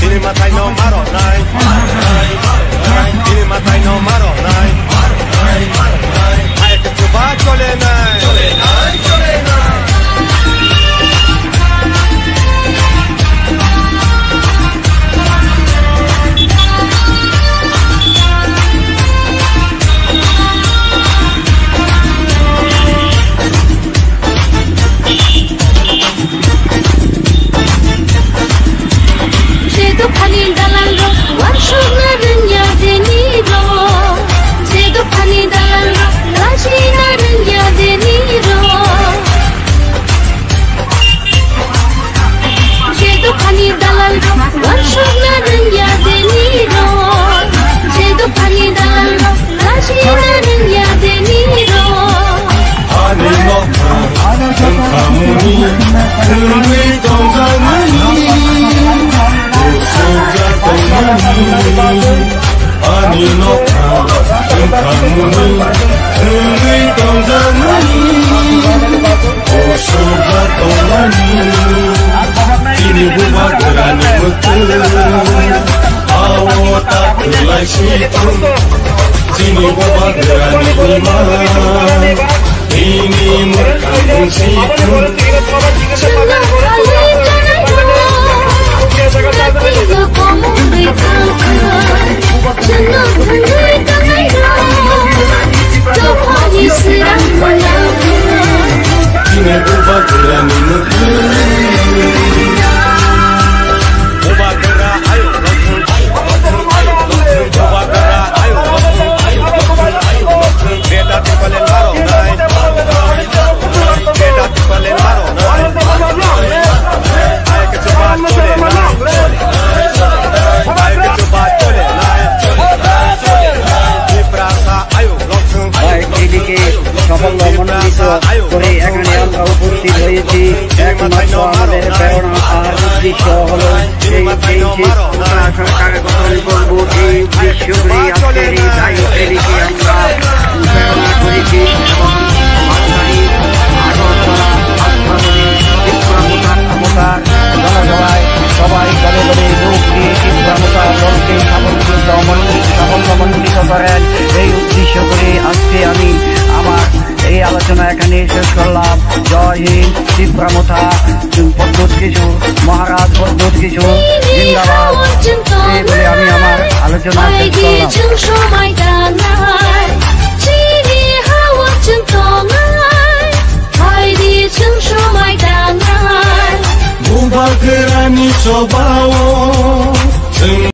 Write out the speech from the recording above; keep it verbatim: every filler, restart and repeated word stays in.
Bini mathai no maro nai. Bini mathai no maro nai. Hai ke chuba chole nai. Je dophani dalalrok uansukna rwngya deni rok. Je dophani dalalrok lachina rwngya deni rok. Je dophani dalalrok uansukna rwngya deni rok. Je dophani dalalrok lachina rwngya deni rok. Ani nokha wngkhamuni thwngwi tongjakmani usukjak tongmani. Ani nokha wngkhamuni thwngwi tongjakmani usukjak tongmani. Chini bubagrani mwktwi ao ta kwlai si thung. Chini bubagrani ima ini mwkhang si thung. Chini bubagrani mwktwi. Bubagra ayo. Bubagra ayo. Beta tipalen maro nai. Beta tipalen maro nai. Ai ke chuba chole nai. Ai ke chuba chole nai. Tiprasa ayo. Bai, এদিকে সফল মনোনীত করে এখানে আমরা উপস্থিত হয়েছি। একমাত্র আমাদের প্রেরণা আর উদ্দেশ্য হলো এই, এই যে আমরা সরকার গঠন করব, এই উদ্দেশ্য করে আজকের এই দায়িত্ব এদিকে আমরা প্রেরণা করেছি এবং রাজধানী আগরতলা, রাজধানী ত্রিপুরা মোতার, মোতার জনসভায় সবাই দলে দলে যোগ দিয়ে ত্রিপুরা মোতার দলকে সাফল্য, সাফল্যমণ্ডিত করেন। এই উদ্দেশ্য করে আজকে আমি আমার এই আলোচনা এখানে শেষ করলাম। জয় হিন্দ, ত্রিপুরা মোথা, প্রদ্যুৎ কিশোর, মহারাজ প্রদ্যুৎ কিশোর, জিন্দাবাদ। এই বলে আমি আমার আলোচনা শেষ করলাম। Bubagrani chobao